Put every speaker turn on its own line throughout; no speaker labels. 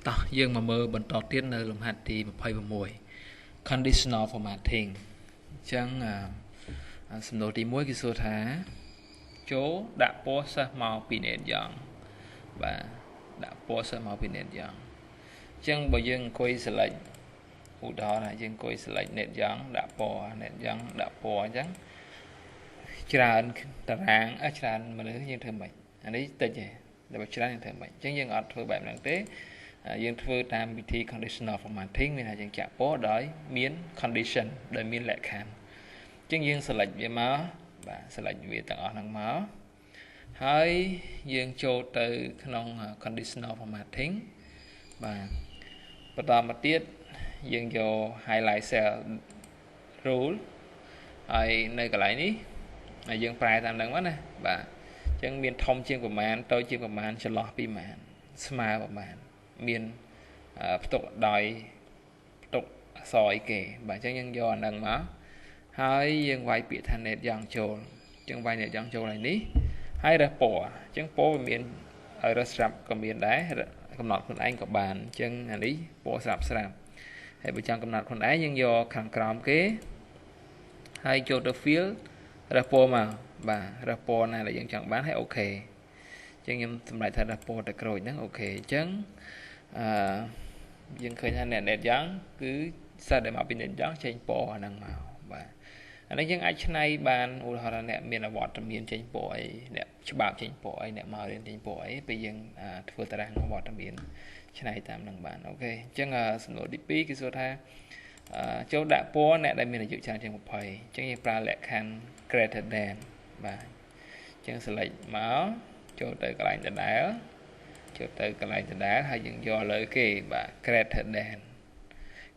តោះយើងមកមើលបន្តទៀតនៅលំហាត់ទី26 conditional formatting អញ្ចឹងសំណួរទី1គឺសួរថាចូលដាក់ពណ៌សិស្សមកពីនេតយ៉ាងបាទដាក់ពណ៌សិស្សមកពីនេតយ៉ាងអញ្ចឹងបើយើងអង្គុយ select ឧទាហរណ៍ថាយើងអង្គុយ select នេតយ៉ាងដាក់ពណ៌នេតយ៉ាងដាក់ពណ៌អញ្ចឹងច្រើនតារាងច្រើនមនុស្សយើងធ្វើម៉េចអានេះតិចទេតែបើច្រើនយើងធ្វើម៉េចអញ្ចឹងយើងអត់ធ្វើបែបហ្នឹងទេយើងធ្វើតាមវិធី conditional formatting មានថាយើងចាក់ពណ៌ដោយមាន condition ដោយមានលក្ខខណ្ឌអញ្ចឹងយើង select វាមកបាទ select វាទាំងអស់ហ្នឹងមកហើយយើងចូលទៅក្នុង conditional formatting បាទបន្តមកទៀតយើងយក highlight cell rule ហើយនៅកន្លែងនេះហើយយើងប្រែតាមហ្នឹងមកណាបាទអញ្ចឹងមានធំជាងប្រមាណតូចជាងប្រមាណចន្លោះពីប្រមាណស្មើប្រមាណមានផ្ទុកដោយផ្ទុកអក្សរអីគេបាទអញ្ចឹងយើងយកអាហ្នឹងមកហើយយើងវាយពាក្យថា net យ៉ាងចូលអញ្ចឹងវាយ net យ៉ាងចូលហើយនេះហើយរើសពណ៌អញ្ចឹងពណ៌វាមានឲ្យរើសស្រាប់ក៏មានដែរកំណត់ខ្លួនឯងក៏បានអញ្ចឹងអានេះពណ៌ស្រាប់ស្រាប់ហើយបើចង់កំណត់ខ្លួនឯងយើងយកខាងក្រោមគេហើយចូលទៅ fill រើសពណ៌មកបាទរើសពណ៌ណាដែលយើងចង់បានហើយ OK អញ្ចឹងខ្ញុំសម្រេចថារើសពណ៌តែក្រូចហ្នឹង OK អញ្ចឹងអឺយើងឃើញថាអ្នក net យ៉ាងគឺសិស្សដែលមកពី net យ៉ាងចេញពណ៌អាហ្នឹងមកបាទអានេះយើងអាចឆ្នៃបានឧទាហរណ៍ថាអ្នកមានអវត្តមានចេញពណ៌អីអ្នកច្បាប់ចេញពណ៌អីអ្នកមករៀនចេញពណ៌អីពេលយើងធ្វើតារាងអវត្តមានឆ្នៃតាមនឹងបាន OK អញ្ចឹងសំណួរទី2គឺសួរថាចូលដាក់ពណ៌អ្នកដែលមានអាយុច្រើនជាង20អញ្ចឹងយើងប្រើលក្ខខណ្ឌ greater than បាទអញ្ចឹង select មកចូលទៅកន្លែងដដែល ចូលទៅកន្លែងដដែលហើយយើងយកលើគេបាទ greater than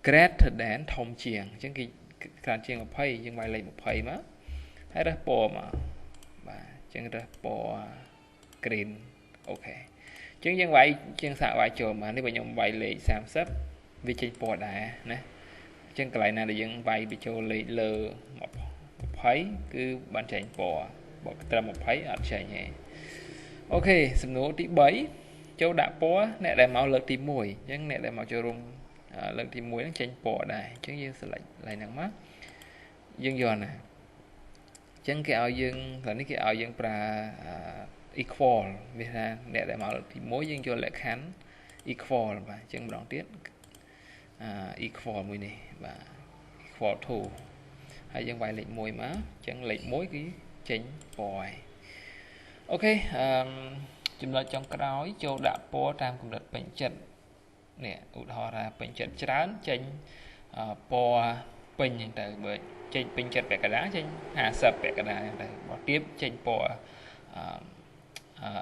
greater than ធំជាងអញ្ចឹងគេច្រើនជាង20យើងវាយលេខ20មកហើយរើសពណ៌មកបាទអញ្ចឹងរើសពណ៌ green OK អញ្ចឹងយើងវាយជាងសាកវាយចូលមកនេះបើខ្ញុំវាយលេខ30វាចេញពណ៌ដែរណាអញ្ចឹងកន្លែងណាដែលយើងវាយបញ្ចូលលេខលើ20គឺបានចេញពណ៌បើត្រឹម20អត់ចេញទេ OK សំណួរទី3ចូលដាក់ពណ៌អ្នកដែលមកលើកទី1អញ្ចឹងអ្នកដែលមកចូលរួមលើកទី1ហ្នឹងចេញពណ៌ដែរអញ្ចឹងយើង select កន្លែងហ្នឹងមកយើងយកណាអញ្ចឹងគេឲ្យយើងកន្លែងនេះគេឲ្យយើងប្រើ equal មានថាអ្នកដែលមកលើកទី1យើងយកលក្ខខណ្ឌ equal បាទអញ្ចឹងម្ដងទៀត equal មួយនេះបាទ equal to ហើយយើងវាយលេខ1មកអញ្ចឹងលេខ1គឺចេញពណ៌ហើយ OK អឺចំណុចចុងក្រោយចូលដាក់ពណ៌តាមកម្រិតពេញចិត្តនេះឧទាហរណ៍ថាពេញចិត្តច្រើនចេញពណ៌ពេញហ្នឹងទៅបើចេញពេញចិត្តពាក់កណ្ដាលចេញ50ពាក់កណ្ដាលហ្នឹងទៅបើទៀបចេញពណ៌អឺ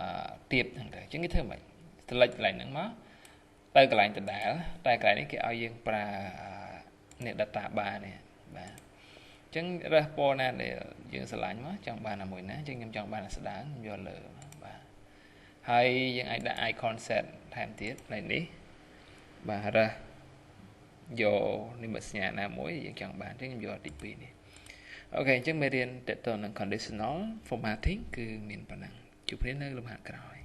ទៀបហ្នឹងទៅអញ្ចឹងគេធ្វើម៉េច select កន្លែងហ្នឹងមកទៅកន្លែងដដែលតែកន្លែងនេះគេឲ្យយើងប្រើនេះ data bar នេះបាទអញ្ចឹងរើសពណ៌ណាដែលយើងស្រឡាញ់មកចង់បានអាមួយណាអញ្ចឹងខ្ញុំចង់បានអាស្ដើងខ្ញុំយកលើបាទហើយយើងអាចដាក់ icon set ថែមទៀតកន្លែងនេះបាទរើសយកនិមិត្តសញ្ញាណាមួយយើងចង់បានអញ្ចឹងខ្ញុំយកទី2នេះ OK អញ្ចឹងមេរៀនតទៅនឹង conditional formatting គឺមានប៉ុណ្ណឹងជួបគ្នានៅលំហាត់ក្រោយ។